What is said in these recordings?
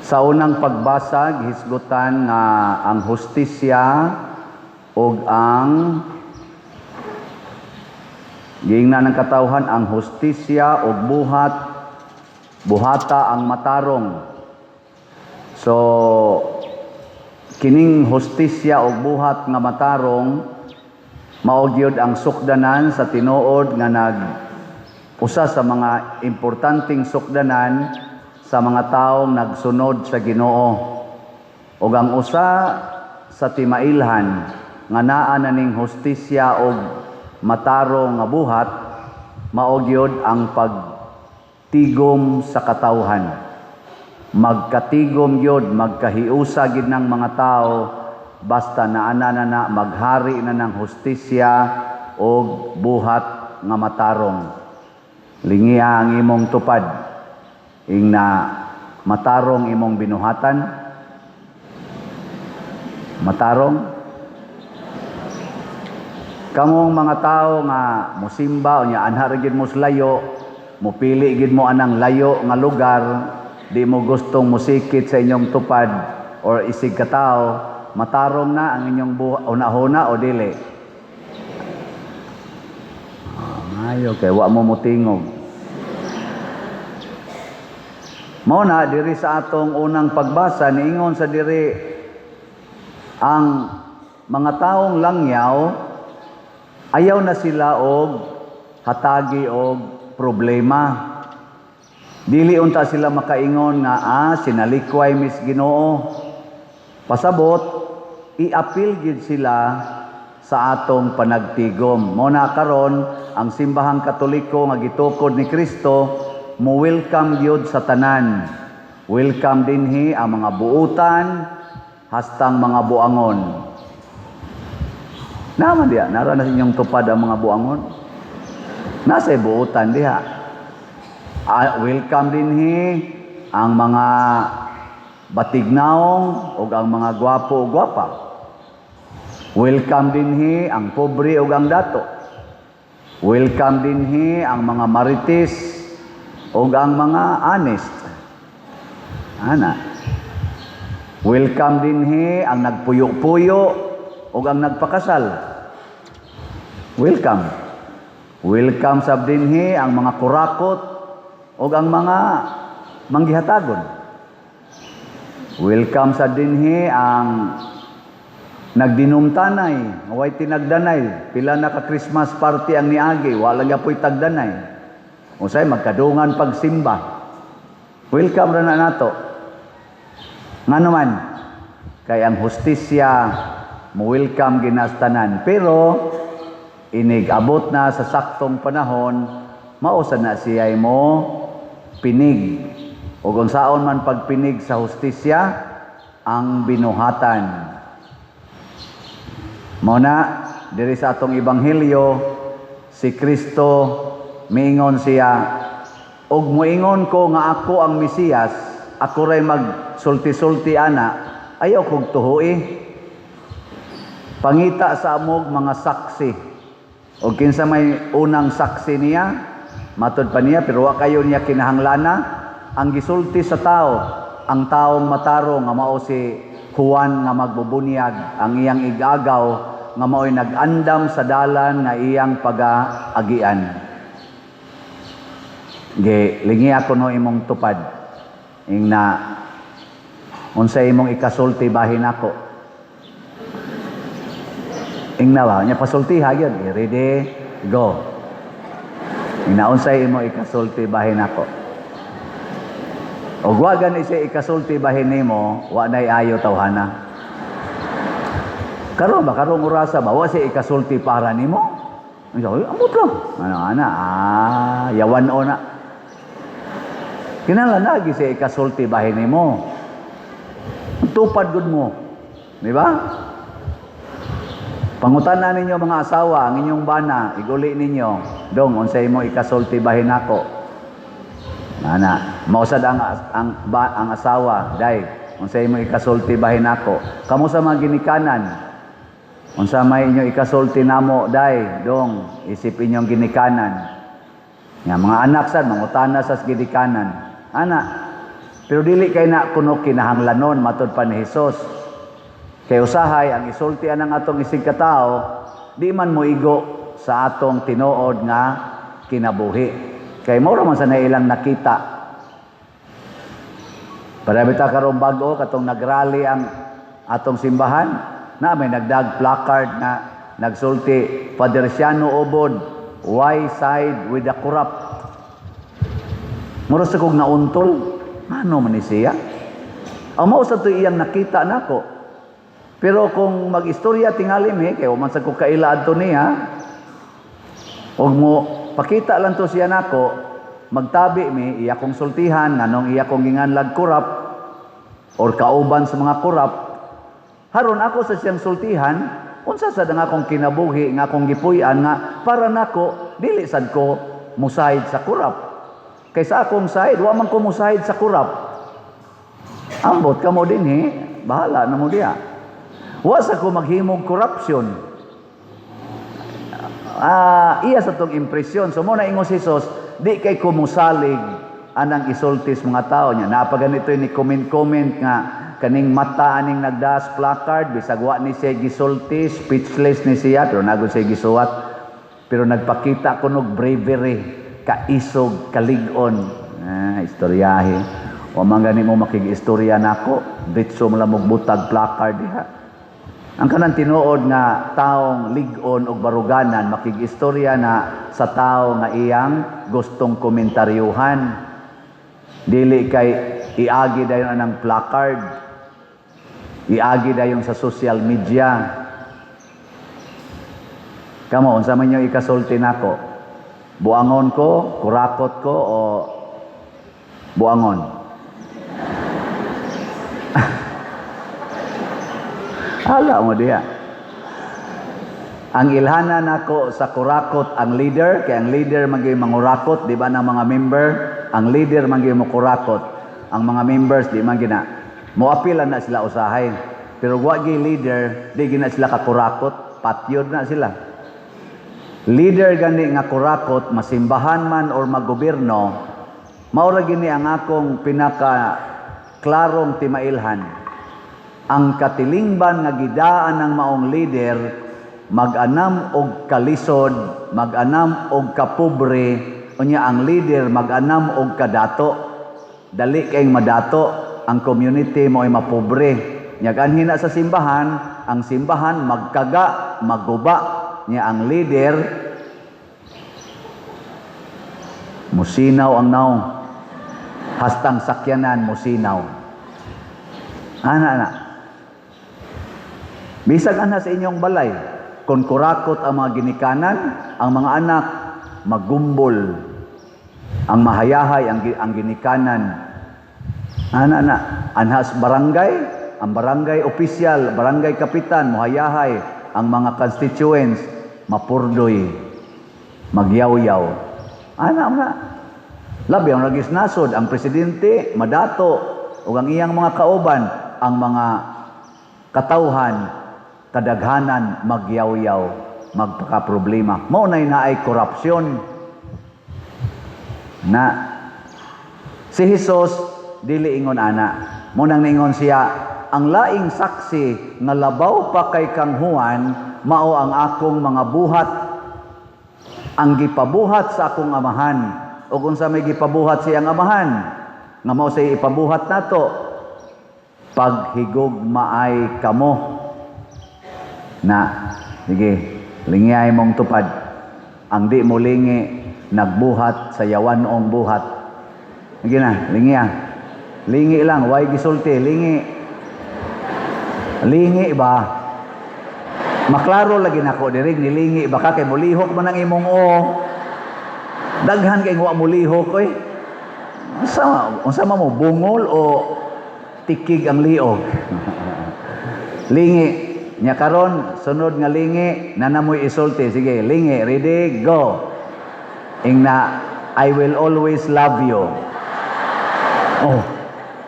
Sa unang pagbasa, gihisgutan nga ang hustisya ug ang giingnan ng katawhan, ang hustisya ug buhat, buhata ang matarong. So kining hustisya ug buhat nga matarong mao gyud ang sukdanan sa tinuod nga nag usa sa mga importanteng sukdanan sa mga taong nagsunod sa Ginoo. Ug ang usa sa timailhan nga naa na ning hustisya ug matarong nga buhat, mao gyud ang pagtigom sa katawhan. Magkatigom gyud, magkahiusa gyud ng mga tao basta naana na na maghari na ng hustisya ug buhat nga matarong. Lingia ang imong tupad. Ingna, matarong imong binuhatan? Matarong? Kamong mga tao nga musimba unya anha ra gyud mo sa layo, mupili gyud mo anang layo nga lugar, di mo gustong musikit sa inyong tupad or isig katao, matarong na ang inyong hunahuna o dili? Ah, maayo kay wa mo mutingog. Mao na diri sa atong unang pagbasa, niingon sa diri ang mga taong langyaw, ayaw na sila og hatagi og problema. Dili unta sila makaingon nga sinalikway mis Ginoo. Pasabot, iapil gid sila sa atong panagtigom. Mao na karon ang Simbahang Katoliko nga gitukod ni Kristo mo welcome gyud sa tanan. Welcome dinhi ang mga buutan hastang mga buangon. Naman diha, nara na sa inyong tupad ang mga buangon. Nasa buutan diha. Ah, welcome dinhi ang mga batignaong ug ang mga gwapo ug gwapa. Welcome dinhi ang pobre ug ang dato. Welcome dinhi ang mga marites ug ang mga honest. Ana. Welcome dinhi ang nagpuyo-puyo ug ang nagpakasal. Welcome. Welcome sab dinhi ang mga kurakot ug ang mga manggihatagon. Welcome sa dinhi ang nagdinumtanay, way tinagdanay, pila na ka Christmas party ang niagi, wala gyapoy tagdanay. Usay magkadungan pagsimba. Welcome ra na nato. Ngano man, kay ang hustisya mo welcome ginastanan. Pero inig abot na sa saktong panahon, mao sa na siya mo pinig. O kung saon man pagpinig sa hustisya, ang binuhatan. Mao na, diri sa atong ebanghelyo, si Kristo miingon siya, "Og muingon ko nga ako ang Mesiyas, ako ray magsulti-sulti ana, ayaw kog tuhui. Pangita sa amog mga saksi." Og kinsa may unang saksi niya? Matod pa niya, pero wa kayo niya kinahanglana ang gisulti sa tao, ang taong matarong nga mao si Juan nga magbubunyag, ang iyang igagaw nga mao'y nag-andam sa dalan nga iyang pag-agian. Ge, lingi ako no imong tupad. Ingna, unsa imong ikasulti bahin ako? Ingna ba? Nya pasulti ha gyud. Ready? Go. Ingna, unsay imong ikasulti bahin ako? Og wa gani siya ikasulti bahin nimo, wa nay ayo tawhana. Karon ba, karong orasa ba, wa siya ikasulti para nimo? Ang sabi, amot lang. Ano, ana, yawan o na. Kinahanglan lagi siya ikasulti bahin nimo. Tupad gud mo. Di ba? Pangutana ninyo mga asawa, ang inyong bana, iguli ninyo. "Dong, unsay mo ikasulti bahin nako?" Ana, mausad ang asawa, "Day, unsay mo ikasulti bahin nako?" Kamo sa mga ginikanan, "Unsa may inyo ikasulti namo, day, dong?" isip inyong ginikanan. Nga mga anak sad mangutana sa ginikanan. Ana, Pero dili kay na kuno kinahanglanon matod pa ni Hesus. Kay usahay ang isulti ang atong isig katao, di man moigo sa atong tinuod nga kinabuhi. Kay mao ra man sa na ilang nakita. Para bitaw karong bag-o katong nagrally ang atong simbahan, na may nagdag placard na nagsulti, "Father Siano Ubod, why side with the corrupt?" Mura sa kog nauntol, ano man ni siya? Ang mao sa to iyang nakita nako. Pero kung mag-istorya tingali mi, kay man sa ko kaila adto niya, og mo pakita lang to siya nako, magtabi mi, iya kong sultihan, nganong iya kong ginganlag corrupt, or kauban sa mga corrupt, haron ako sa siyang sultihan, unsa sad ang akong kinabuhi nga akong gipuy-an nga para nako dili sad ko musayid sa corrupt. Kay sa akong side, wa man ko musayid sa corrupt. Ambot kamo dinhi, bahala na mo diha. Wa sa ko maghimog corruption. Iya sa tong impresyon. So mo na ingon si Jesus, di kay ko musalig anang isultis mga tao niya. Napaganito ni comment-comment nga kaning mata aning nagdas placard, bisag wa ni siya gisulti, speechless ni siya, pero nagod siya gisuwat. Pero nagpakita kunog bravery, kaisog, kalig-on. Istoryahe. Wa man gani mo makig-istorya nako, ditso mo lang butag placard diha. Ang kanang tinuod nga taong lig-on og baruganan makig-istorya na sa tao nga iyang gustong komentaryuhan. Dili kay iagi dayon anang placard. Iagi dayon sa social media. Kamo, unsa man yung ikasulti nako? Buangon ko, kurakot ko o buangon? Hala mo diha. Ang ilhanan nako sa kurakot ang leader, kay ang leader man gyud mangurakot, di ba, ng mga member? Ang leader man gyud mokurakot. Ang mga members di man gina. Moapil na sila usahay. Pero wa gyud leader, di gina sila kakurakot, patyod na sila. Leader gani nga kurakot, masimbahan man or magobyerno, mao ra gini ang akong pinaka klarong timailhan. Ang katilingban nga gidaan ng maong leader, mag-anam og kalisod, mag-anam og kapobre, unya ang leader mag-anam og kadato. Dali kayong madato, ang community mo ay mapobre. Nya anhi na sa simbahan, ang simbahan magkaga, maguba. Nya ang leader musinaw ang naong. Hastang sakyanan musinaw. Ana ana. Bisag ana sa inyong balay, kung kurakot ang mga ginikanan, ang mga anak magumbol. Ang mahayahay ang ginikanan. Ana na, anhas barangay, ang barangay official, barangay kapitan, muhayahay ang mga constituents, mapurdoy, magyawyaw. Ana na. Labi ang ragis nasod, ang presidente, madato, ug ang iyang mga kauban, ang mga katawhan, kadaghanan, magyawyaw, magpakaproblema. Mao nay naay korupsyon. Na si Jesus dili ingon ana. Mo nang niingon siya, ang laing saksi nga labaw pa kay kang Juan mao ang akong mga buhat, ang gipabuhat sa akong amahan. Ug unsa may gipabuhat siyang amahan nga mao say ipabuhat nato? Paghigugmaay kamo. Na sige, lingiyay mong tupad. Ang di mo lingi, nagbuhat sa yawanong buhat. Sige na, lingiya. Lingi lang, why gisulti, lingi. Lingi ba? Maklaro lagi nako diri, nilingi ba ka kay mulihok man ang imong o. Daghan kay wa mulihok oy. Unsa man mo, bungol o tikig ang liog? Lingi. Nya karon sunod nga lingi nanamoy isulti. Sige, lingi, ready, go. Ingna, "I will always love you." Oh.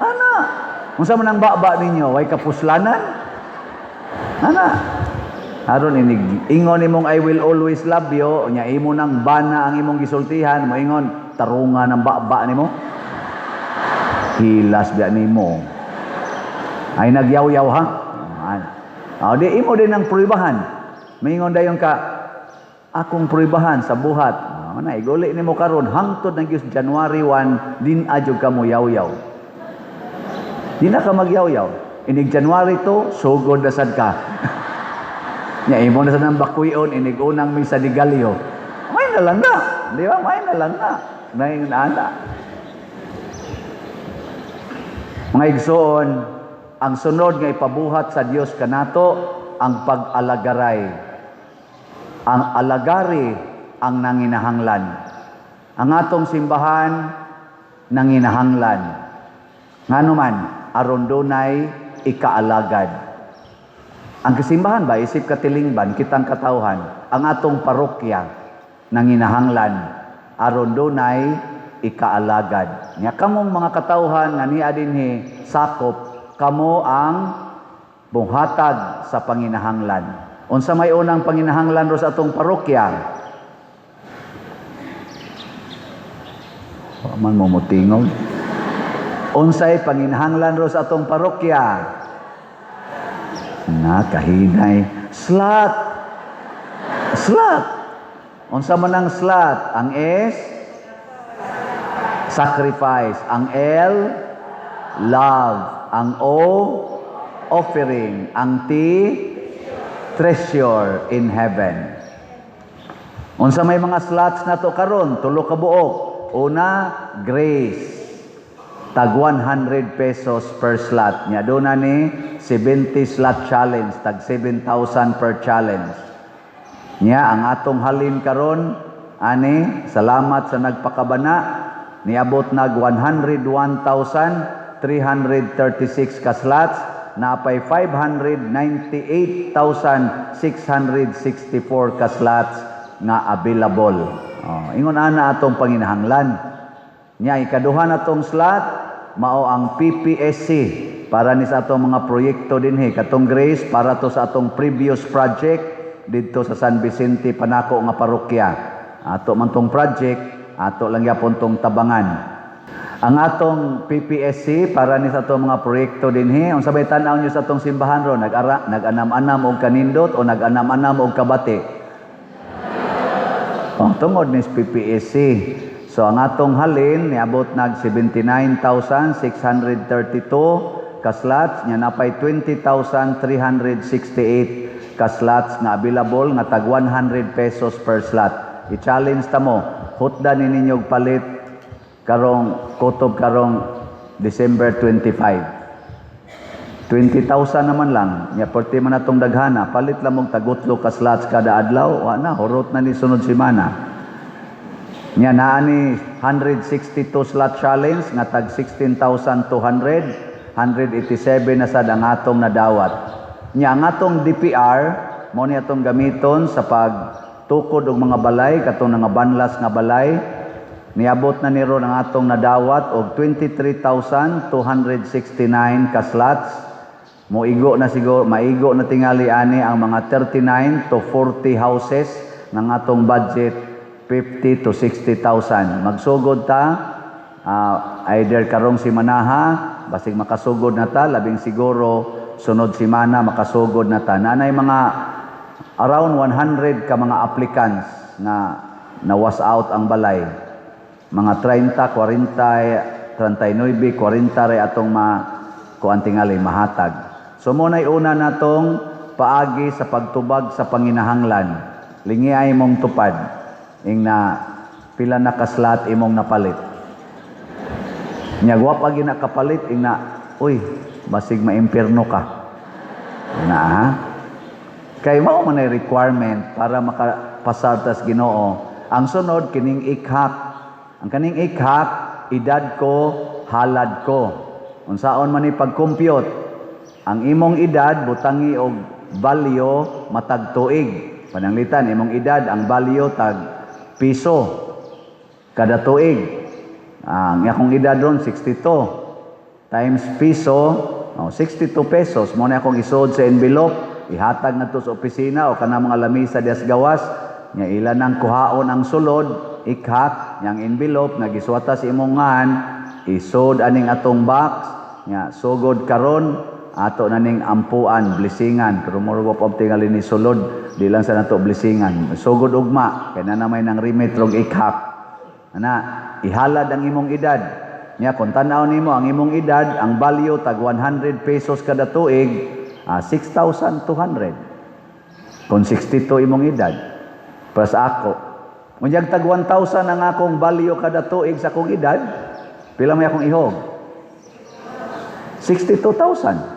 Ana. Unsa man ang baba ninyo? Way kapuslanan? Ana. Aron inig ingon nimong "I will always love you," nya imo nang bana ang imong gisultihan, moingon tarungan ang baba nimo. Hilas biya nimo. Ay nagyaw-yaw ha? Ana. Oh, di imo din ang pruibahan. Mingon dayon ka, akong pruibahan sa buhat. Oh, na iguli nimo karon hangtod ng Diyos January 1 din adyo ka mo yaw-yaw. Di na ka magyaw-yaw. Inig January 2, sugod na sad ka. Nya imo na sad ang bakuyon inig unang misa de gallo. May na lang na. Di ba? May na lang na. Nay ana. Mga igsoon, ang sunod nga ipabuhat sa Dios kanato ang pag-alagaray. Ang alagari ang nanginahanglan. Ang atong simbahan nanginahanglan. Ngano man, aron dunay ikaalagad. Ang kasimbahan ba, isip katilingban, kitang katawhan, ang atong parokya nanginahanglan, aron dunay ikaalagad. Nya kamong mga katawhan nga niya dinhi sakop, kamo ang buhatag sa panginahanglan. Unsa may unang panginahanglan ro sa atong parokya? Wa man mo motingog. Unsay panginahanglan ro sa atong parokya? Na kahinay. Slot. Slot. Unsa man ang slot? Ang S, sacrifice. Ang L, love. Ang O, offering. Ang T, treasure in heaven. Unsa may mga slots na to karon? Tulo ka buok. Una, grace. Tag 100 pesos per slot. Nya doon na ni 70 slot challenge, tag 7,000 per challenge. Nya ang atong halin karon ani, salamat sa nagpakabana, niabot nag 101,336 ka slots, napay 598,664 ka slots nga available. Oh, ingon ana atong panginahanglan. Nya ikaduha na tong slot mao ang PPSC para ni sa atong mga proyekto dinhi. Katong grace para to sa atong previous project didto sa San Vicente Panako nga parokya. Ato man tong project, ato lang gyapon tong tabangan. Ang atong PPSC para ni sa atong mga proyekto dinhi, unsa bay tan-aw niyo sa atong simbahan ron, nag-ara, nag-anam-anam og kanindot o nag-anam-anam og kabati? Oh, tungod ni PPSC. So ang atong halin niabot nag 79,632 ka slots, nya napay 20,368 ka slots nga available nga tag 100 pesos per slot. I-challenge ta mo, hutda ni ninyo og palit karong kutob karong December 25. 20,000 naman lang. Nya porti man atong daghana, palit lang mong tagutlo ka slots kada adlaw, wa na, hurot na ni sunod semana. Nya naa ni 162 slot challenge nga tag 16,200, 187 na sad ang atong nadawat. Nya ang atong DPR mo ni atong gamiton sa pagtukod og mga balay, katong nga banlas nga balay. Niabot na ni ron ang atong nadawat og 23,269 ka slots. Moigo na siguro, maigo na tingali ani ang mga 39 to 40 houses ng atong budget 50 to 60,000. Magsugod ta either karong simanaha, basig makasugod na ta, labing siguro sunod simana makasugod na ta. Nanay mga around 100 ka mga applicants nga na-wash out ang balay. Mga 30, 40, 39, 40 ray atong ma kuan tingali mahatag. So mo nay una natong paagi sa pagtubag sa panginahanglan. Lingi ay mong tupad ing na pila na kaslat imong napalit. Nya wa pa gina kapalit ing na, uy, basig maimpierno ka. Na ha? Kay mao man ay requirement para makapasar tas Ginoo. Ang sunod kining ikhak. Ang kaning ikhak, edad ko, halad ko. Unsaon man ni pag-compute? Ang imong edad butangi og value matag tuig. Pananglitan imong edad ang value tag piso kada tuig. Ang akong edad ron 62 times piso, oh, 62 pesos mo na akong isuod sa envelope, ihatag ngadto sa opisina o kanang mga lamisa dias gawas, nya ila nang kuhaon ang sulod, ikhak, nyang envelope nga gisuwata sa imong ngalan, Isod aning atong box nya sugod karon ato na ning ampuan, blessingan, pero murag wa pa tingali ni sulod, di lang sa nato blessingan. Sugod ugma kay na may nang remit rog ikhak. Ana, ihalad ang imong edad. Nya kung tan-aw nimo ang imong edad, ang value tag 100 pesos kada tuig, 6,200. Kung 62 imong edad, plus ako. Unyag tag 1,000 ang akong value kada tuig sa akong edad, pila may akong ihog? 62,000.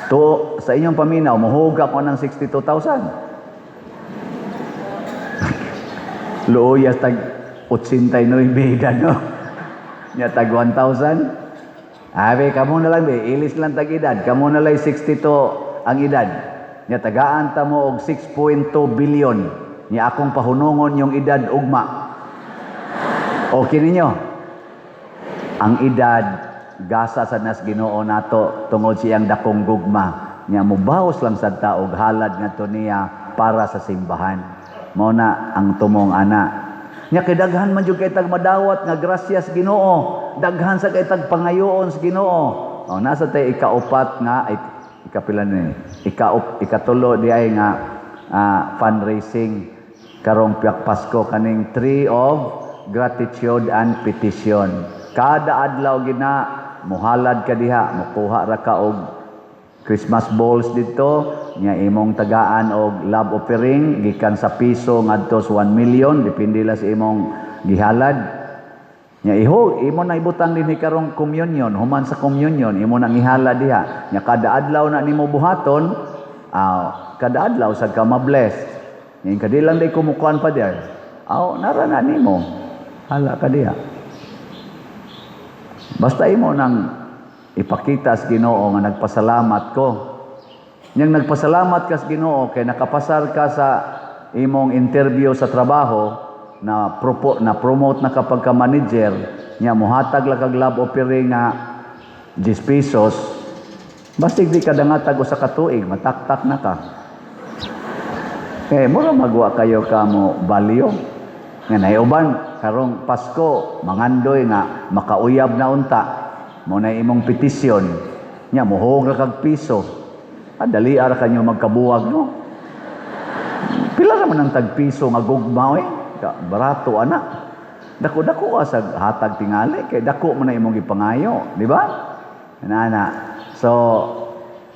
To, sa inyong paminaw, muhuga ko ng 62,000. Luoyas tag 89 edad, no? Nya tag 1,000. Abi, kamo na lang, be. Ilis lang tag edad. Kamo na lang 62 ang edad. Nya tagaan ta mo og 6.2 billion. Nya akong pahunungon yung edad ugma. Okay ninyo? Ang edad gasa sa nas Ginoo nato tungod siyang dakong gugma. Nya mubaos lang sad ta og halad ngadto niya para sa simbahan. Mao na ang tumong ana. Nya kay daghan man jud kay tag madawat nga grasya sa Ginoo, daghan sa kay tag pangayoon sa Ginoo. Oh, nasa tay ikaupat nga ay ikapila ni ikatulo di ay nga fundraising karong piyak Pasko, kaning Tree of Gratitude and Petition. Kada adlaw gina muhalad ka diha, mukuha ra ka og Christmas balls dito, nya imong tagaan og love offering gikan sa piso ngadto sa 1 million, depende la sa imong gihalad. Nya iho, imo na ibutang dinhi karong communion, human sa communion imo nang ihalad diha. Nya kada adlaw na nimo buhaton, kada adlaw sad ka ma-bless. Nya kadi lang day kumukuan pa der. Aw, nara na nimo. Hala ka diha. Basta imo nang ipakita sa Ginoo nga nagpasalamat ko. Yang nagpasalamat ka sa Ginoo kay nakapasar ka sa imong interview sa trabaho, na promote na kapag ka manager, nya mohatag lang kag love offering nga 10 pesos, basig di ka dangatag usa ka tuig, mataktak na ka. Kay mura magwa kayo ka mo value. Nga naiuban karong Pasko mangandoy nga makauyab na unta. Mo na imong petisyon. Nya muhog ra kag piso. Dali ara kanyo magkabuwag, no. Pila ra man ang tag piso nga gugma oy. Barato ana. Dako-dako ka sa hatag tingali kay dako man na imong gipangayo, di ba? Ana. So,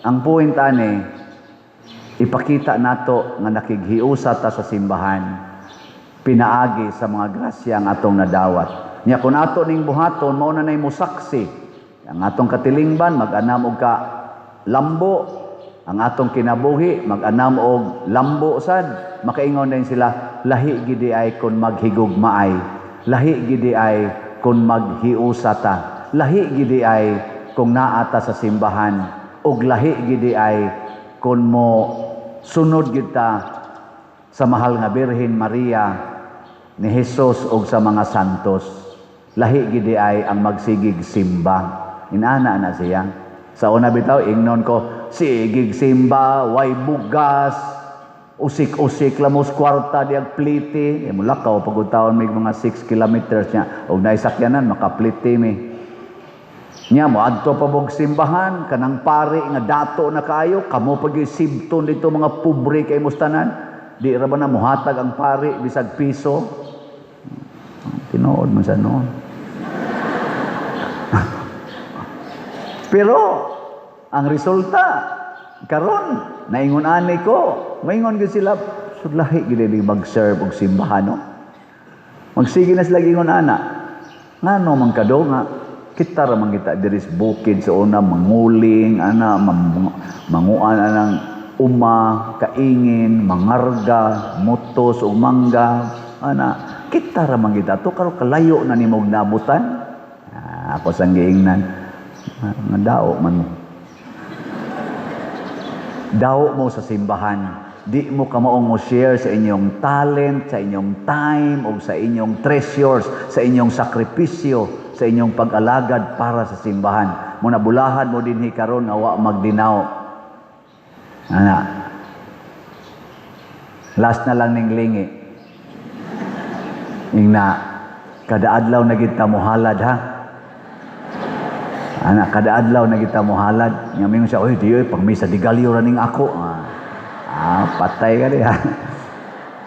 ang point ani, ipakita nato nga nakighiusa ta sa simbahan pinaagi sa mga grasya ang atong nadawat. Nya kung ato ning buhaton, mao na nay musaksi. Ang atong katilingban mag-anam og ka lambo, ang atong kinabuhi mag-anam og lambo sad. Makaingon din sila, lahi gidi ay kon maghigugmaay, lahi gidi ay kon maghiusa ta, lahi gidi ay kung naa ta sa simbahan, ug lahi gidi ay kon mo sunod kita sa mahal nga Birhen Maria ni Jesus ug sa mga santos. Lahi gidi ay ang magsigig simba. Inana na siya. Sa una bitaw ingnon ko, sigig simba, way bugas, usik-usik lamos kwarta diag pliti. E mulakaw pagud taon may mga 6 kilometers niya. Og naisakyanan makapliti mi. Nya mo adto pa mog simbahan kanang pari nga dato na kaayo, kamo pag sibton dito mga pobre kay mustanan. Di ra ba na muhatag ang pari bisag piso? Tinuod man sa noon. Pero ang resulta karon naingon ani ko, maingon gyud sila sulahi gyud ni mag-serve og simbahan, no. Magsige na sila ingon ana. Ngano man kado nga kita ra man kita diri sa bukid sa una manguling ana, manguan anang uma, kaingin, mangarga, mutos ug mangga ana, kita ra man kita to karon kalayo na nimog nabutan. Ako sang giingnan nga dao man mo. Dao mo sa simbahan. Di mo kamaong mo share sa inyong talent, sa inyong time, o sa inyong treasures, sa inyong sakripisyo, sa inyong pag-alagad para sa simbahan. Muna bulahan mo dinhi karon nga wa magdinaw. Ana. Last na lang ning lingi. Ingna, kada adlaw na gid ta mohalad ha. Ana, kada adlaw na kita mohalad. Nga mingon siya, "Oy, di oy, pang misa de gallo ra ning ako." Ah, patay ka diha.